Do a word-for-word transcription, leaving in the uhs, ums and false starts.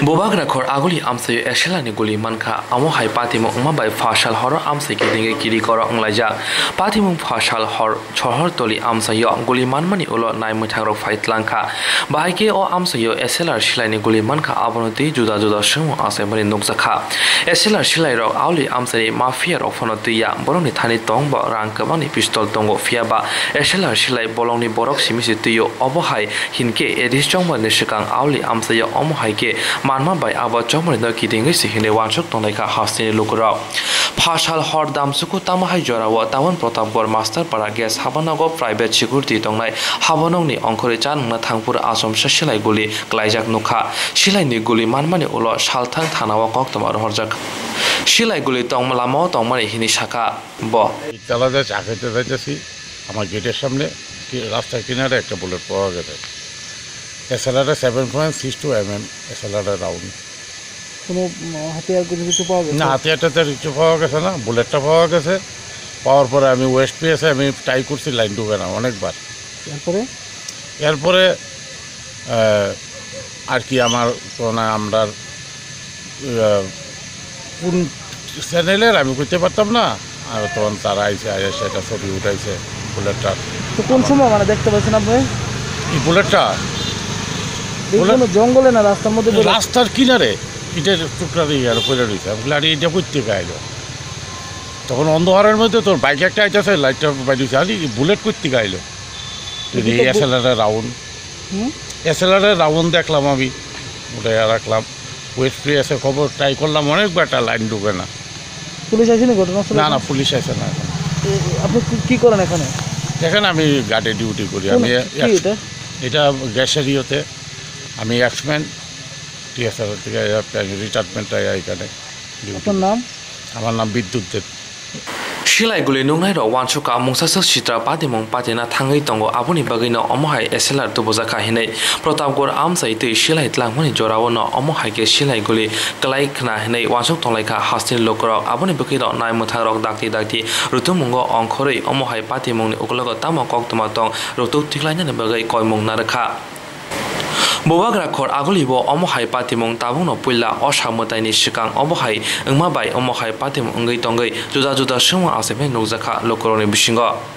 Bubagra khor aguli amsaio S L R ni guli mankha, amo hai patimung wngma bai phasal horo amsai kidingwi kiri koro wnglaijak. Patimung phasal hor Chorhortoli amsaio guli manmani ulo nai mwthangrok phai tlangkha. Bahai khe o amsaio S L R silaini guli mankha, abono twi juda juda swngmung achaimani nukjakha. S L R silairok auli amsaini mafiarok phano twiya, borokni thani tongbo rang kwbangni pistol tongo, phiyaba S L R silai bolongni borok simi se twio. Obo hai hinkhe A D C chongmani swkang auli amsaio omo hai khe manma bai abo chongmanino kidingwi se hinwi uansuk tonglaikha hasteni lukurok. Phasal hor damsuku tamo hai jorao tabon Pratapgarh Masterpara guest habanago private security tongnai habanokni ongkhorwi cha nungna thangphuru achomsa silai guli klaijak nukha. Silaini guli manmani ulo salthang thanao koktwma rohorjak. Silai guli tong-, lamao tongmani hini sakha bo. বিদ্যালয়ে চা খেতে যাইতেছি, আমার গেটের সামনে কি রাস্তার কিনারে একটা বুলেট পাওয়া গেছে। এসএলআর এর seven point six two mm SLR এর রাউন্ড। কোনো, উম, হাতিয়ার কোনো কিছু পাওয়া গেছে? না, হাতিয়ার টাতিয়ার কিছু পাওয়া গেছে না, বুলেটটা পাওয়া গেছে। পাওয়ার পরে আমি ওয়েস্ট পিএসে আমি ট্রাই করছি, লাইন ঢুকে না অনেকবার। এরপরে? এরপরে, আহ, আর কি আমার কোনো আমরার, আহ, কোন চ্যানেলের আমি কইতে পারতাম না। আর তখন তারা আইছে, আইসা সেটা ছবি উঠাইছে বুলেটটা। তো কোন সময় মানে দেখতে পাচ্ছেন আপনি? এই বুলেটটা? এই বুলেট কোনো জঙ্গলে না রাস্তার মধ্যে পড়ে? রাস্তার কিনারে ইটের টুকরা দিয়ে আর পড়ে রয়েছে। আমি বলি, "আরে, এটা কই থেকে আইলো?" তখন অন্ধকারের মধ্যে তোর বাইক একটা আইতেছে, লাইটটা বাইরেছে, "আরে, এই বুলেট কই থেকে আইলো?" যদি এটা তো বু- এসএলআর এর রাউন্ড, হুম? এসএলআর এর রাউন্ড দেখলাম আমি, উঠে রাখলাম। ওয়েস্ট পিএসে খবর ট্রাই করলাম, অনেক বেটা লাইন ঢুকে না। পুলিশ আসেনি ঘটনাস্থলে? না, না, পুলিশ আসে না এখন। এ, এ, আপনি কি, কি করেন এখানে? এখানে আমি গার্ডে ডিউটি করি। কোন, আমি কি এক-, এটা? এটা গ্যাসের ইয়েতে। আমি এক্সম্যান, টিএসআর থেকে রিটায়ারমেন্ট এখানে ডিউটি। আপনার নাম? আমার নাম বিদ্যুৎ দেব। Silai guli nuknairok uansukha mungsaswk sitra patimung patina thangwi tongo, aboni bagwino omo hai S L R tubujakha hinwi. Pratapgarh amchai twi silai tlangmani jorao no omo hai khe silai guli klai khna hinwi uansuk tonglaikha hasteni lukurok, aboni bagwino nai mwthangrok dakti dakti rutumungo ongkhorwi omo hai patimungni ukologo tamo koktwma tong rutuk tiklainani bagwi koimung narwkha. Bubagra khor aguli bo omo hai patimung tabukno puila osa mwtaini swkang obo hai wngma bai omo hai patimung wngwi tongwi juda juda swngmung achaimani nukjakha lukurokni bisingo.